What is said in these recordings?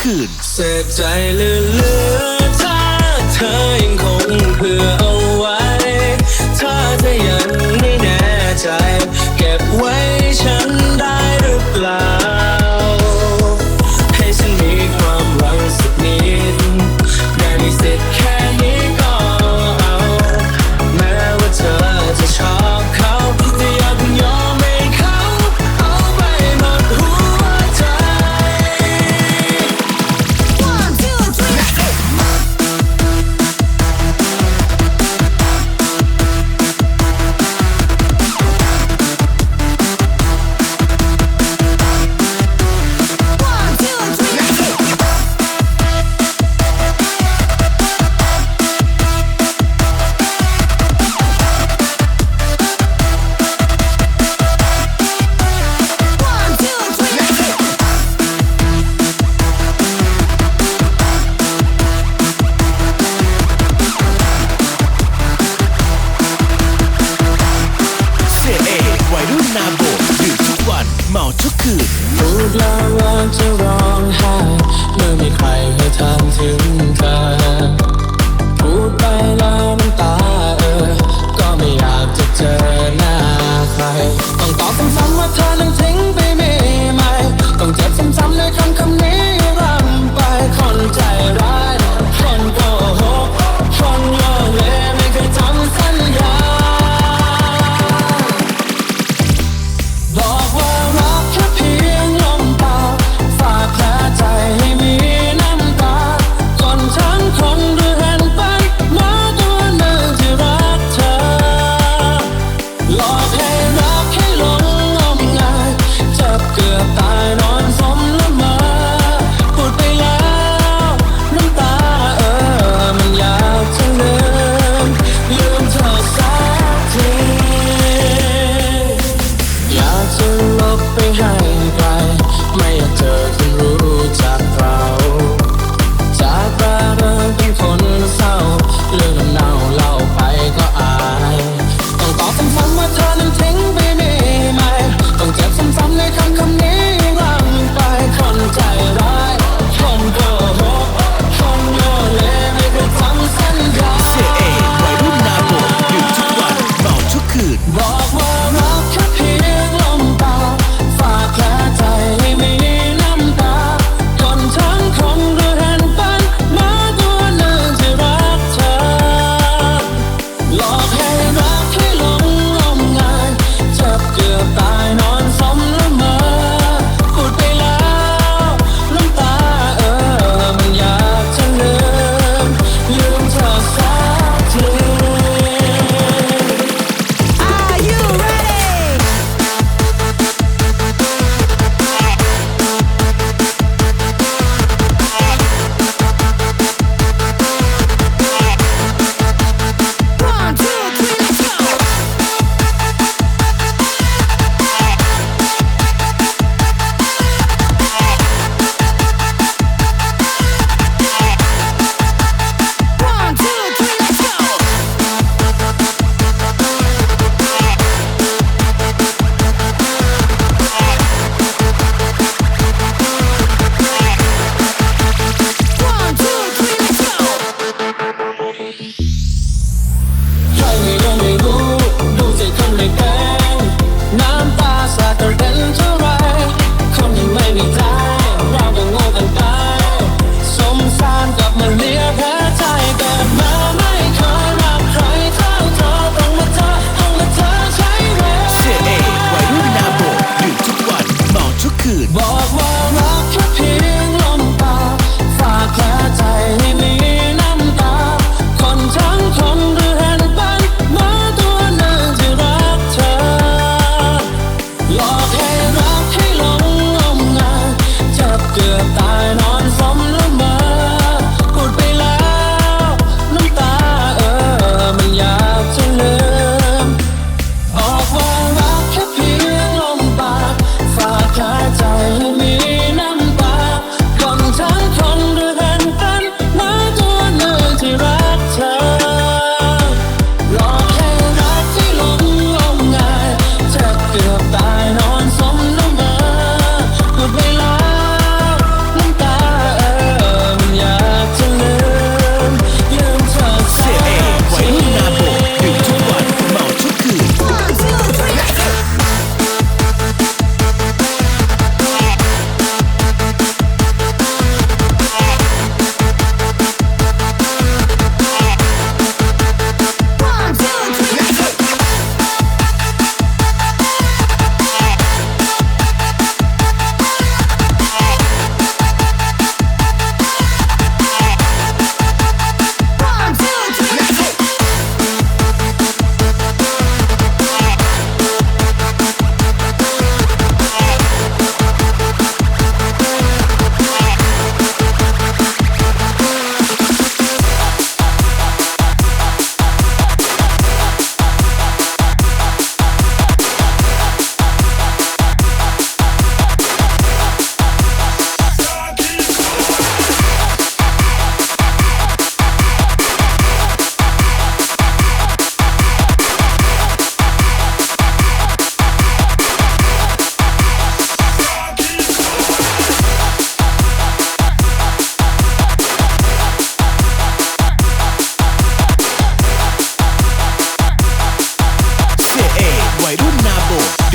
เสียใจเหลือๆ ถ้าเธอยังคงเผื่อเอาไว้ ถ้าเธอยังไม่แน่ใจ เก็บไว้ฉันได้หรือเปล่า ให้ฉันมีความหวังสักนิด แค่มีสิทธิ์แค่นี้ก็เอา แม้ว่าเธอจะชอบเขา แต่อย่าเพิ่งยอมให้เขาเอาไปหมดหัวใจ One, two, three.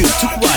YouTube.